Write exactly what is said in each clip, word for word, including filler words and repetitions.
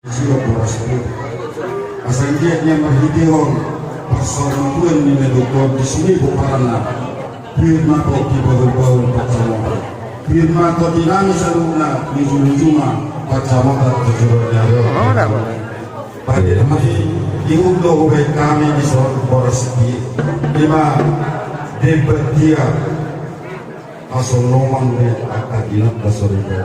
Siro boras pir. Asa anggiat nian marhitehon parsaurmatuaon ni na didok on di sude pomparanna. Pir ma tongki bahulbahul pansamotan. Pir ma tongki nami saluhutna, ujung-ujungna pansamotan tu joloan ni ari on. Pande nami, ihum do hubahen hami dison boras pir. Ima demban tiar. Hasoloman be angka ginot na so ribo.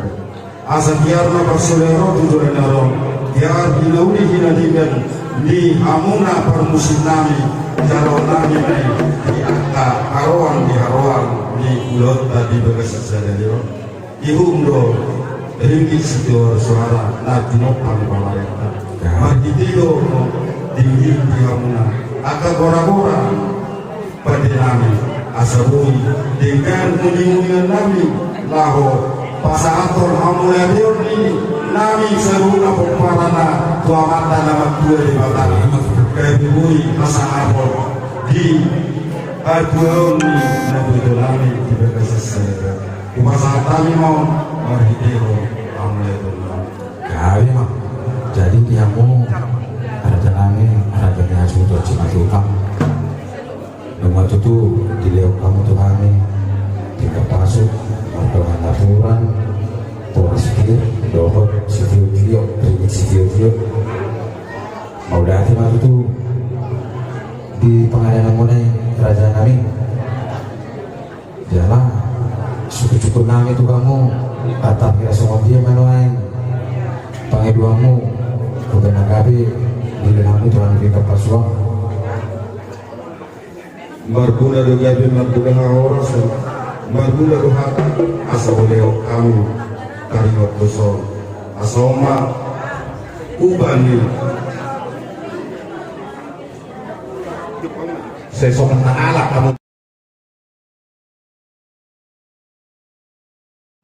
Asa tiar ma parsolean on tu joloan ni ari on. Tiar hinauli hinadinggan ni hamuna parmusiknami, jaloonnami ma i di angka haroan di haroan ni ulaonta di bagasan sadari on. Ihum do ringgit sitio suara na tinompang pamarenta. Marhite do dingin di hamuna angka gora-gora. Pande nami, asa boi denggan uning-uningan nami laho pasahathon hamuliateon ni nami saluhutna pomparanna tu Amanta na martua Debata. Gabe boi hasangapon di hatuaon ni napoikonami di bagasan sadari on. Hupasahat hami ma on marhitehon hamuliateon nami. Gabe ma. Jadi di hamu raja nami, raja ni hasuhuton Simatupang. Nunga tutu dilehon hamu tu hami tingkap pasu mardongan napuran, boras pir dohot sitio-tio, ringgit sitio-tio. Mauliate ma tutu di pangadeanmuna i raja nami. Jala syukur-syukur nami tu hamu, antong hira songon dia ma nuaeng pangidoanmu, gabe na gabe dilehon hamu tu hami tingkap pasu on. Marguna do gabe, marguna hahorasan, marguna do hata, asa ulehon hamu taringot dison. Asa on ma upa ni sesongon na alap hamu.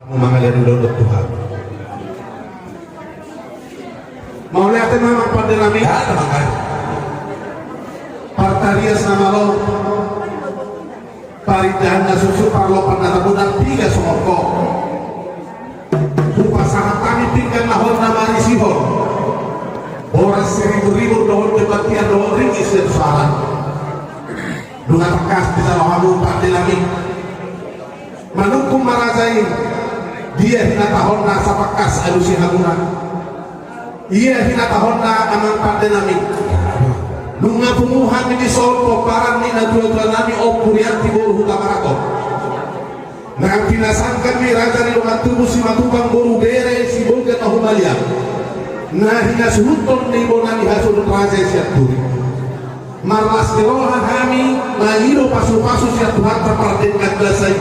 Hamu mangalehon ulaon tu hami. Mauliate ma amang pande nami. Partarias na malo, parindahan na suksuk, parlompan na tabo, na piga songon ho. Hupasahat hami pinggan na hot na marisihon boras siribur-ribur dohot demban tiar dohot ringgit sitio suara. Nunga tangkas dijalo hamu pande nami. Manungkun ma raja i, dia hinatahonna asa tangkas alusi hamuna. Ia hinatahonna amang pande nami. Nunga pungu hami dison pomparan ni natua-tua nami Ompu Rianti boru Hutabarat on. Na pinasangap ni raja ni dongan tubu Simatupang boru bere Sibolga na humaliang. Na hinasuhuthon ni bona ni hasuhuton raja i Sianturi. Marlas ni roha hami mangido pasu-pasu sian Tuhanta pardenggan basa i.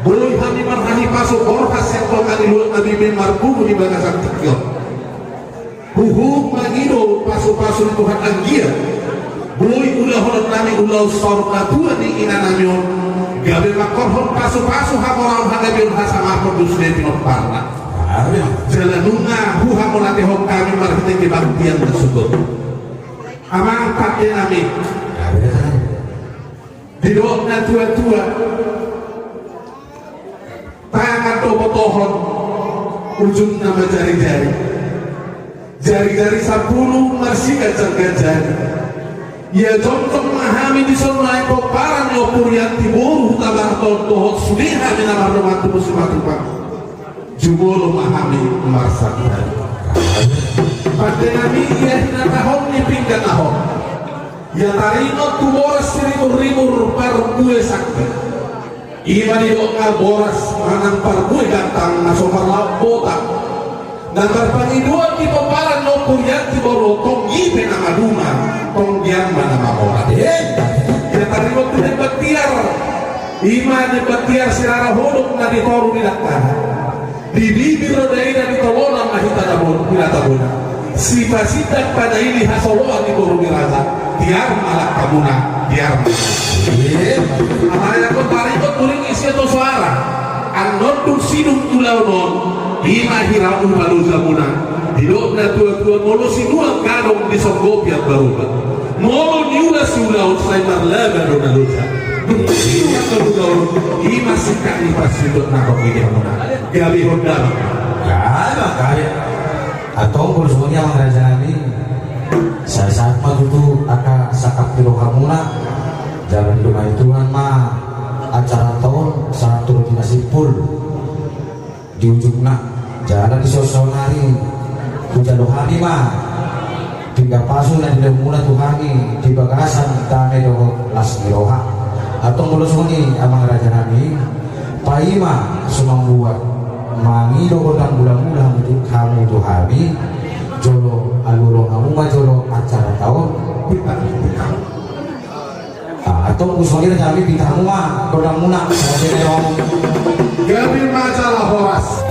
Boi hami marhahipasu borhat sian dongan ni luat nami be marpungu di bagasan tingki on. Huhut mangido pasu-pasu ni Tuhan anggiat boi ulahonon nami ulaon saur matua ni ina nami on, gabe mangkorhon pasu-pasu hamoraon hagabeon hasangapon dohot sude pinomparna. Jala nunga huhamauliatehon hami marhite kebaktian na sogot. Amang pande nami. Didok natua-tua, tangan do botohon, ujungna ma jari-jari. Jari-jari sampulu marsiganjang-ganjang. Ia jongjong ma hami dison nuaeng pomparan ni Ompu Rianti boru Hutabarat on dohot sude hami na mardongan tubu Simatupang. Jumolo ma hami marsandari. Pande nami, ia hinatahon ni pinggan na hot. Ia taringot tu boras siribur-ribur parbue sangkit. Ima didok na boras manang parbue gantang na so marlaok botak. Na marpangidoan di pomparan ni Ompu Rianti boru on, tong i pe na maduma, tong dian ma na mamora. Ia taringot tu demban tiar. Ima demban tiar sirara hodok na di toru ni dangkana. Di bibir do daina, di tolonan ma hita na bon, hita na bona. Sipasindak panaili hasoloan ni boru ni raja. Tiar ma langkamuna, tiar ma. Alai anggo taringot tu ringgit sitio suara, annon dung sidung ulaon on, ima hira upa lojamuna. Didok natua-tua, molo sinuan gadong disonggopi ambaruba. Molo niula siulaon sai marlaba do na loja. Dung sidung angka ulaon, ima singkat ni parsindok na hot i di hamuna. Gabe hot damang. Gabe, gabe. Antong molo songon i amang raja nami, sahat-sahat ma tutu angka sangkap ni rohamuna. Jala didongani Tuhan ma acara on sahat tu roti na simpul di ujungna. Jala di son-son ari hujalo hami ma pinggan pasu na dilehonmuna tu hami di bagasan dame dohot las ni roha. Antong molo songon i amang raja nami, paima so mambuat mangido gondang mula-mula hamu tu, hamu tu hami, jolo alualuhon hamu ma jolo acara on. Ah, antong molo songon i raja nami, pinta hamu ma gondangmuna. Gabe ma jala horas.